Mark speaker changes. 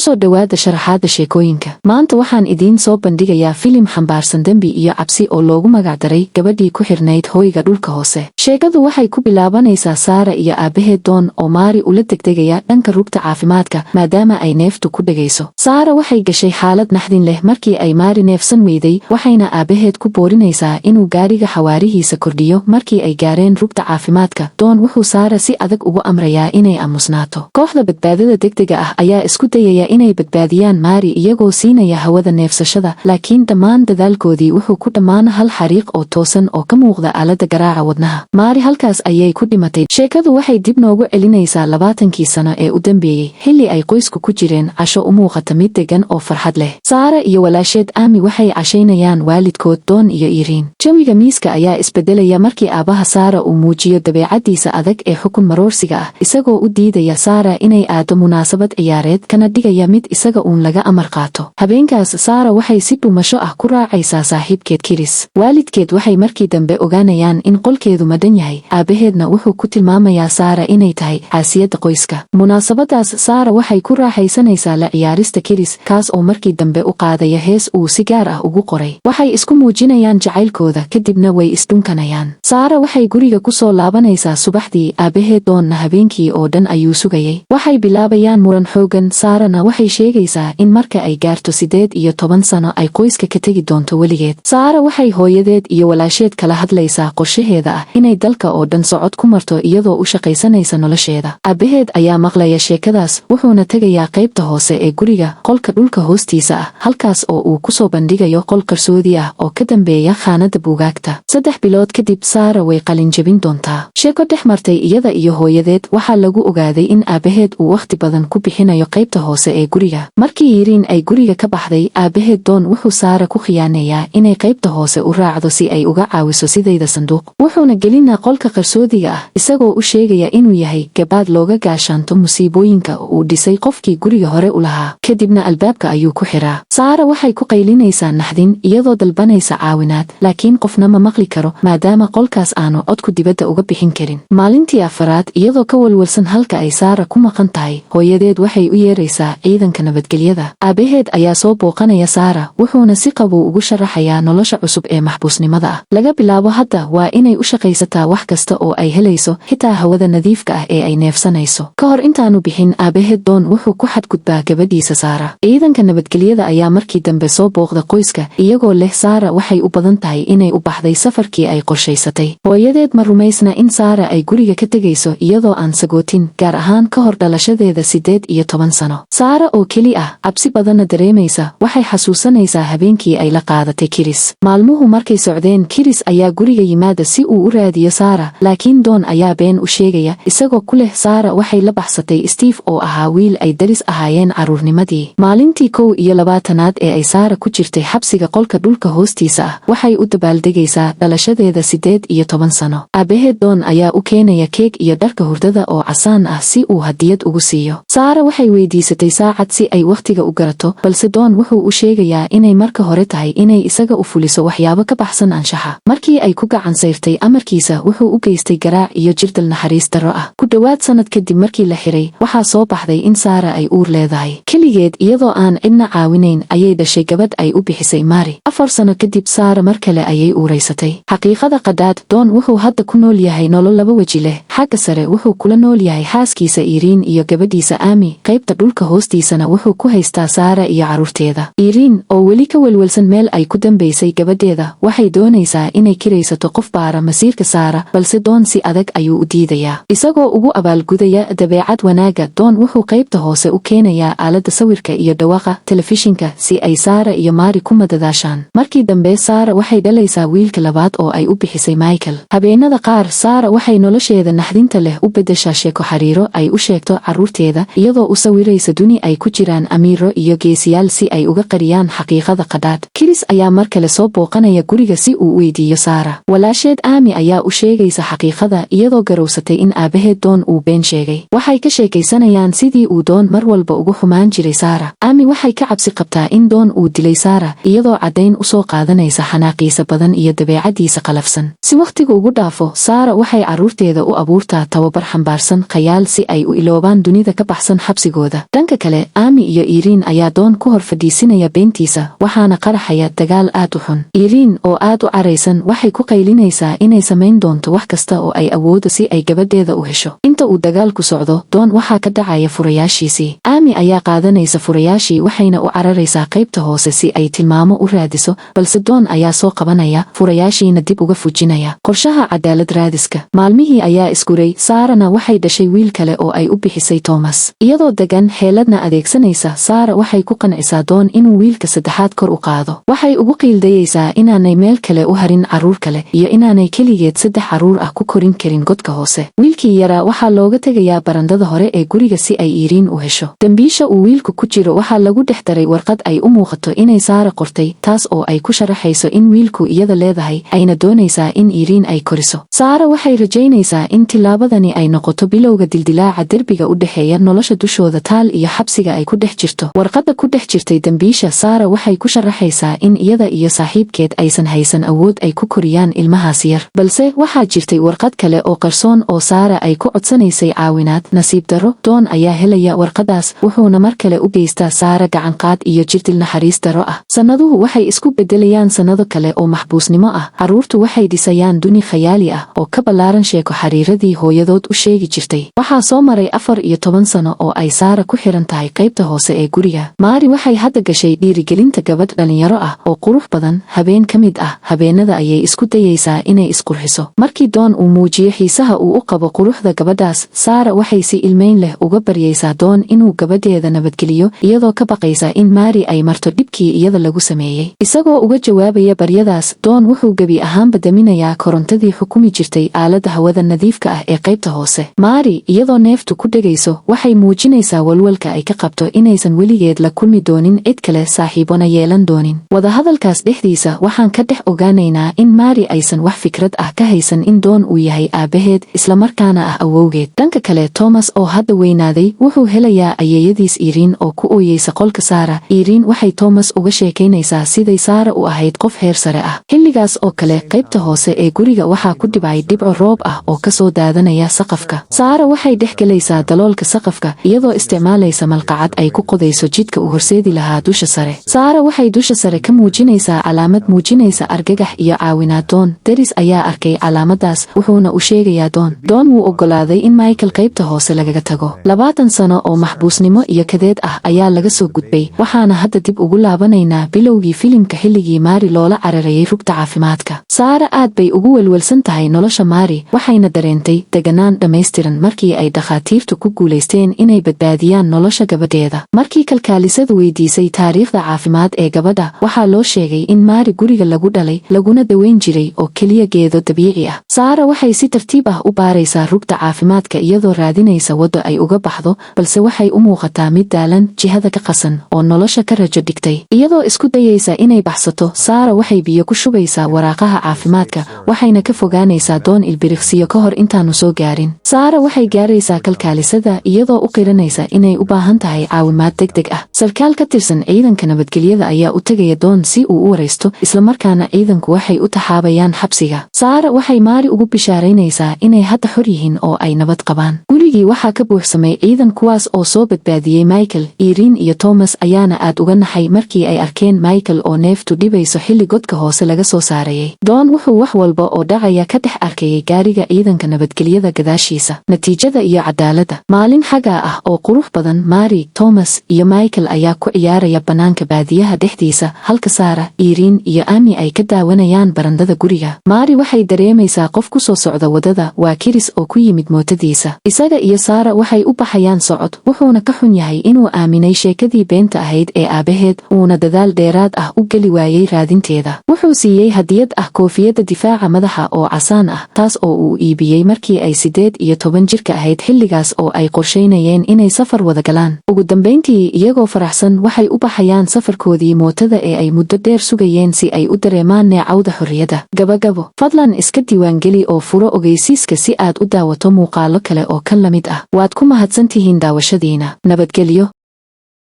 Speaker 1: Kusoo dhowaada sharaxaadda sheekooyinka. Maanta waxaan idiin soo bandhigayaa filim xambaarsan dembi iyo cabsi oo loogu magacdaray Gabadhii ku xirnayd Hoyga Dhulka Hoose. Sheekadu waxay ku bilaabanaysaa Saara iyo aabbaheed Doon oo Maari ula degdegaya dhanka rugta caafimaadka, maadaama ay neeftu ku dhegayso. Saara waxay gashay xaalad naxdin leh markii ay Maari neefsan weyday, waxayna aabbaheed ku boorinaysaa inuu gaadhiga xawaarihiisa kordhiyo. Markii ay gaareen rugta caafimaadka, Doon wuxuu Saara si adag ugu amrayaa inay aamusnaato. Kooxda badbaadada degdega ah ayaa isku dayaya inay badbaadiyaan Maari iyagoo siinaya hawada neefsashada, laakiin dhammaan dadaalkoodii wuxuu ku dhammaan hal xariiq oo toosan oo ka muuqda aaladda garaaca wadnaha. Maari halkaas ayay ku dhimatay. Sheekadu waxay dib noogu celinaysaa 20kii sano ee u dambeeyey, xilli ay qoysku ku jireen casho u muuqata mid degan oo farxad leh. Saara iyo walaasheed Aami waxay cashaynayaan waalidkood Doon iyo Iriin. Jawiga miiska ayaa isbedelaya markii aabaha Saara uu muujiyo dabeecadiisa adag ee xukun maroorsiga ah, isagoo u diidaya Saara inay aado munaasabad ciyaareed, kana dhigaya mid isaga uun laga amar qaato. Habeenkaas Saara waxay si dhuumasho ah ku raacaysaa saaxiibkeed Kiris. Waalidkeed waxay markii dambe ogaanayaan in qolkeedu madhan yahay, aabaheedna wuxuu ku tilmaamayaa Saara inay tahay caasiyadda qoyska. Munaasabadaas Saara waxay ku raaxaysanaysaa la ciyaarista Kiris, kaas oo markii dambe u qaadaya hees uu si gaar ah ugu qoray. Waxay isku muujinayaan jacaylkooda, kadibna way isdhunkanayaan. Saara waxay guriga ku soo laabanaysaa subaxdii, aabaheed Doonna habeenkii oo dhan ayuu sugayay. Waxay bilaabayaan muran xoogan, Saarana waxay sheegaysaa in marka ay gaarto 18 sano ay qoyska ka tegi doonto weligeed. Saara waxay hooyadeed iyo walaasheed kala hadlaysaa qorshaheeda ah inay dalka oo dhan socod ku marto iyadoo u shaqaysanaysa nolosheeda. Aabaheed ayaa maqlaya sheekadaas, wuxuuna tegayaa qaybta hoose ee guriga, qolka dhulka hoostiisa ah, halkaas oo uu kusoo bandhigayo qol qarsoodi ah oo ka dambeeya khaanada buugaagta. 3 bilood kadib Saara way qalinjabin doontaa. Sheeko dhex martay iyada iyo hooyadeed waxaa lagu ogaaday in aabaheed uu wakhti badan ku bixinayo qaybta hoose ee guriga. Markii Yiriin ay guriga ka baxday, aabaheed Doon wuxuu Saara ku khiyaaneeyaa inay qaybta hoose u raacdo si ay uga caawiso sidayda sanduuq, wuxuuna gelinaa qolka qarsoodiga ah, isagoo u sheegaya inuu yahay gabaad looga gaashaanto musiibooyinka uu dhisay qofkii guriga hore u lahaa. Kadibna albaabka ayuu ku xiraa. Saara waxay ku qaylinaysaa naxdin iyadoo dalbanaysa caawinaad, laakiin qofna ma maqli karo, maadaama qolkaas aanu codku dibadda uga bixin karin. Maalintii afaraad, iyadoo ka walwalsan halka ay Saara ku maqan tahay, hooyadeed waxay u yeeraysaa ciidanka nabadgelyada. Aabaheed ayaa soo booqanaya Saara, wuxuuna si qabow ugu sharaxayaa nolosha cusub ee maxbuusnimada ah. Laga bilaabo hadda waa inay u shaqaysataa wax kasta oo ay helayso, xitaa hawada nadiifka ah ee ay neefsanayso. Ka hor intaanu bixin, aabaheed Doon wuxuu ku xadgudbaa gabadhiisa Saara. Ciidanka nabadgelyada ayaa markii dambe soo booqda qoyska, iyagoo leh Saara waxay u badan tahay inay u baxday safarkii ay qorshaysatay. Hooyadeed ma rumaysna in Saara ay guriga ka tegayso iyadoo aan sagootin, gaar ahaan ka hor dhalashadeeda 18 sano. Saara oo keli ah, cabsi badanna dareemaysa, waxay xasuusanaysaa habeenkii ay la qaadatay Kiris. Maalmuhu markay socdeen, Kiris ayaa guriga yimaada si uu u raadiyo Saara, laakiin Doon ayaa been u sheegaya, isagoo ku leh Saara waxay la baxsatay Steve oo ahaa wiil ay daris ahaayeen carruurnimadii. Maalintii 21aad ee ay Saara ku jirtay xabsiga qolka dhulka hoostiisa ah, waxay u dabaaldegaysaa dhalashadeeda 18 sano. Aabaheed Doon ayaa u keenaya keeg iyo dharka hurdada oo casaan ah si uu hadiyad ugu siiyo. Saara waxay weydiisatay saacad si ay wakhtiga u garato, balse Doon wuxuu u sheegayaa inay marka hore tahay inay isaga u fuliso waxyaabo ka baxsan anshaxa. Markii ay ku gacan sayrtay amarkiisa, wuxuu u geystay garaac iyo jirdal naxariis darro ah. Ku dhowaad sanad kadib markii la xiray, waxaa soo baxday in Saara ay uur leedahay. Keligeed, iyadoo aan cidna caawinayn, ayay dhashay gabadh ay u bixisay Mari. 4 sano kadib Saara mar kale ayay uuraysatay. Xaqiiqada qadhaadh, Doon wuxuu hadda ku nool yahay nolol laba weji leh. Xagga sare wuxuu kula nool yahay xaaskiisa Iriin iyo gabadhiisa Aami, qaybta dhulka hoostiisana wuxuu ku haystaa Saara iyo carruurteeda. Iriin oo weli ka welwelsan meel ay ku dambaysay gabadheeda waxay doonaysaa inay kiraysato qof baara masiirka Saara, balse Doon si adag ayuu u diidayaa. Isagoo ugu abaalgudaya dabeecad wanaagga, Doon wuxuu qaybta hoose u keenayaa aaladda sawirka iyo dhawaqa telefishinka si ay Saara iyo Maari ku madadaashaan. Markii dambe Saara waxay dhalaysaa wiilka labaad oo ay u bixisay Michael. Habeenada qaar Saara waxay nolosheeda naxdinta leh u beddeshaa sheeko xariiro ay u sheegto carruurteeda, iyadoo u sawiraysa duni ay ku jiraan amiiro iyo geesiyaal si ay uga qariyaan xaqiiqada qadhaadh. Kiris ayaa mar kale soo booqanaya guriga si uu u weydiiyo Saara. Walaasheed Aami ayaa u sheegaysa xaqiiqada, iyadoo garowsatay in aabaheed Doon uu been sheegay. Waxay ka sheekaysanayaan sidii uu Doon mar walba ugu xumaan jiray Saara. Aami waxay ka cabsi qabtaa in Doon uu dilay Saara, iyadoo caddayn u soo qaadanaysa xanaaqiisa badan iyo dabeecadiisa qalafsan. Si wakhtigu ugu dhaafo, Saara waxay carruurteeda u abuurtaa tababar xambaarsan khayaal si ay u iloobaan dunida ka baxsan xabsigooda. Dhanka kale, kale, Aami iyo Iiriin ayaa Doon ku hor fadhiisinaya beentiisa, waxaana qaraxaya dagaal aad u xun. Iiriin oo aad u caraysan waxay ku qaylinaysaa inay samayn doonto wax kasta oo ay awoodo si ay gabadheeda u hesho. Inta uu dagaalku socdo, Doon waxaa ka dhacaya furayaashiisii. Aami ayaa qaadanaysa furayaashii, waxayna u cararaysaa qaybta hoose si ay tilmaamo u raadiso, balse Doon ayaa soo qabanaya, furayaashiina dib uga fujinaya. Qorshaha cadaalad raadiska. Maalmihii ayaa isguray, Saarana waxay dhashay wiil kale oo ay u bixisay Thomas. Iyadoo degan, xeeladna adeegsanaysa, Saara waxay ku qancisaa Doon inuu wiilka saddexaad kor u qaado. Waxay ugu qiildayaysaa inaanay meel kale u harin carruur kale iyo inaanay keligeed saddex carruur ah ku korin karin godka hoose. Wiilkii yaraa waxaa looga tegayaa barandada hore ee guriga si ay Iiriin u hesho. Dambiisha uu wiilku ku jiro waxaa lagu dhex daray warqad ay u muuqato inay Saara qortay, taas oo ay ku sharaxayso in wiilku iyada leedahay, ayna doonaysaa in Iiriin ay koriso. Saara waxay rajaynaysaa in tillaabadani ay noqoto bilowga dildilaaca derbiga u dhexeeya nolosha dushooda taal iyo xabsiga ay ku dhex jirto. Warqadda ku dhex jirtay dambiisha, Saara waxay ku sharaxaysaa in iyada iyo saaxiibkeed aysan haysan awood ay ku koriyaan ilmahaas yar, balse waxaa jirtay warqad kale oo qarsoon oo Saara ay ku codsanaysay caawinaad. Nasiib darro, Doon ayaa helaya warqadaas, wuxuuna mar kale u geystaa Saara gacanqaad iyo jirdil naxariis darro ah. Sannaduhu waxay isku beddelayaan sannado kale oo maxbuusnimo ah. Carruurtu waxay dhisayaan duni khayaali ah oo ka ballaaran sheeko xariiradii hooyadood u sheegi jirtay. Waxaa soo maray 14 sano oo ay Saara ku xiran tahay qaybta hoose ee guriga. Maari waxay hadda gashay dhiirigelinta gabadh dhalinyaro ah oo qurux badan. Habeen ka mid ah habeenada ayay isku dayaysaa inay isqurxiso. Markii Doon uu muujiyo xiisaha uu u qabo quruxda gabadhaas, Saara waxay si ilmayn leh uga baryaysaa Doon inuu gabadheeda nabadgeliyo, iyadoo ka baqaysa in Maari ay marto dhibkii iyada lagu sameeyey. Isagoo uga jawaabaya baryadaas, Doon wuxuu gebi ahaanba daminayaa korontadii xukumi jirtay aaladda hawada nadiifka ah ee qaybta hoose. Maari, iyadoo neeftu ku dhegayso, waxay muujinaysaa walwalka ay ka qabto inaysan weligeed la kulmi doonin cid kale, saaxiibona yeelan doonin. Wadahadalkaas dhexdiisa waxaan ka dhex ogaanaynaa in Maari aysan wax fikrad ah ka haysan in Doon uu yahay aabbaheed, islamarkaana ah awowgeed. Dhanka kale, Thomas oo hadda weynaaday wuxuu helayaa ayeeyadiis Iiriin oo ku ooyeysa qolka Saara. Iiriin waxay Thomas uga sheekaynaysaa siday Saara u ahayd qof heer sare ah. Xilligaas oo kale, qaybta hoose ee guriga waxaa ku dhibcay dhibco roob ah oo kasoo daadanaya saqafka. Saara waxay dhex gelaysaa daloolka saqafka iyadoo isticmaalaysa malqacad ay ku qodayso jidka uu horseedi lahaa dusha sare. Saara waxay dusha sare ka muujinaysaa calaamad muujinaysa argagax iyo caawinaad Doon. Deris ayaa arkay calaamadaas, wuxuuna u sheegayaa Doon. Doon wuu oggolaaday in Michael qaybta hoose lagaga tago. 20 sano oo maxbuusnimo iyo kadeed ah ayaa laga soo gudbay, waxaana hadda dib ugu laabanaynaa bilowgii filimka, xilligii Maari loola cararayay rugta caafimaadka. Saara aad bay ugu welwelsan tahay nolosha Maari, waxayna dareentay deganaan dhammaystiran markii ay dhakhaatiirtu ku guulaysteen inay badbaadiyaan nolosha gabadheeda. Markii kalkaalisadu weydiisay taariikhda caafimaad ee gabadha, waxaa loo sheegay in Maari guriga lagu dhalay, laguna daweyn jiray oo keliya geedo dabiici ah. Saara waxay si tartiib ah u baaraysaa rugta caafimaadka iyadoo raadinaysa waddo ay uga baxdo, balse waxay u muuqataa mid daalan, jihada ka qasan oo nolosha ka rajo dhigtay. Iyadoo isku dayaysa inay baxsato, Saara waxay biyo ku shubaysaa waraaqaha caafimaadka, waxayna ka fogaanaysaa Doon ilbiriqsiyo ka hor intaanu soo gaarin. Saara waxay gaaraysaa kalkaalisada iyadoo u qiranaysa inay u baahan tahay caawimaad degdeg ah. Sarkaal ka tirsan ciidanka nabadgelyada ayaa u tegaya Doon si uu u waraysto, islamarkaana ciidanku waxay u taxaabayaan xabsiga. Saara waxay Maari ugu bishaaraynaysaa inay hadda xor yihiin oo ay nabad qabaan. Gurigii waxaa ka buuxsamay ciidan, kuwaas oo soo badbaadiyey Michael. Iiriin iyo Thomas ayaana aad uga naxay markii ay arkeen Michael oo neeftu dhibayso xilli godka hoose laga soo saarayay. Doon wuxuu wax walba oo dhacaya ka dhex arkayay gaariga ciidanka nabadgelyada gadaashiisa. Natiijada iyo cadaaladda. Maalin xagaa ah oo qurux badan, Mary, Thomas iyo Michael ayaa ku ciyaaraya bannaanka baadiyaha dhexdiisa, halka Saara, Iiriin iyo Ami ay ka daawanayaan barandada guriga. Mary waxay dareemaysaa qof ku soo socda waddada. Waa Kiris oo ku yimid mootadiisa. Isaga iyo Saara waxay u baxayaan socod, wuxuuna ka xun yahay inuu aaminay sheekadii beenta ahayd ee aabaheed, uuna dadaal dheeraad ah u geli waayey raadinteeda. Wuxuu siiyey hadiyad ah koofiyadda difaaca madaxa oo casaan ah, taas oo uu iibiyey markii ay 18 jirka ahayd, xilligaas oo ay qorshaynayeen inay safar wada galaan. Ugu dambayntii, iyagoo faraxsan, waxay u baxayaan safarkoodii mootada ee ay muddo dheer sugayeen si ay u dareemaan neecawda xorriyadda. Gabagabo. Fadlan iska diiwaangeli oo furo ogeysiiska si aad u daawato muuqaallo kale oo kan la mid ah. Waad ku mahadsantihiin daawashadiina. Nabadgelyo.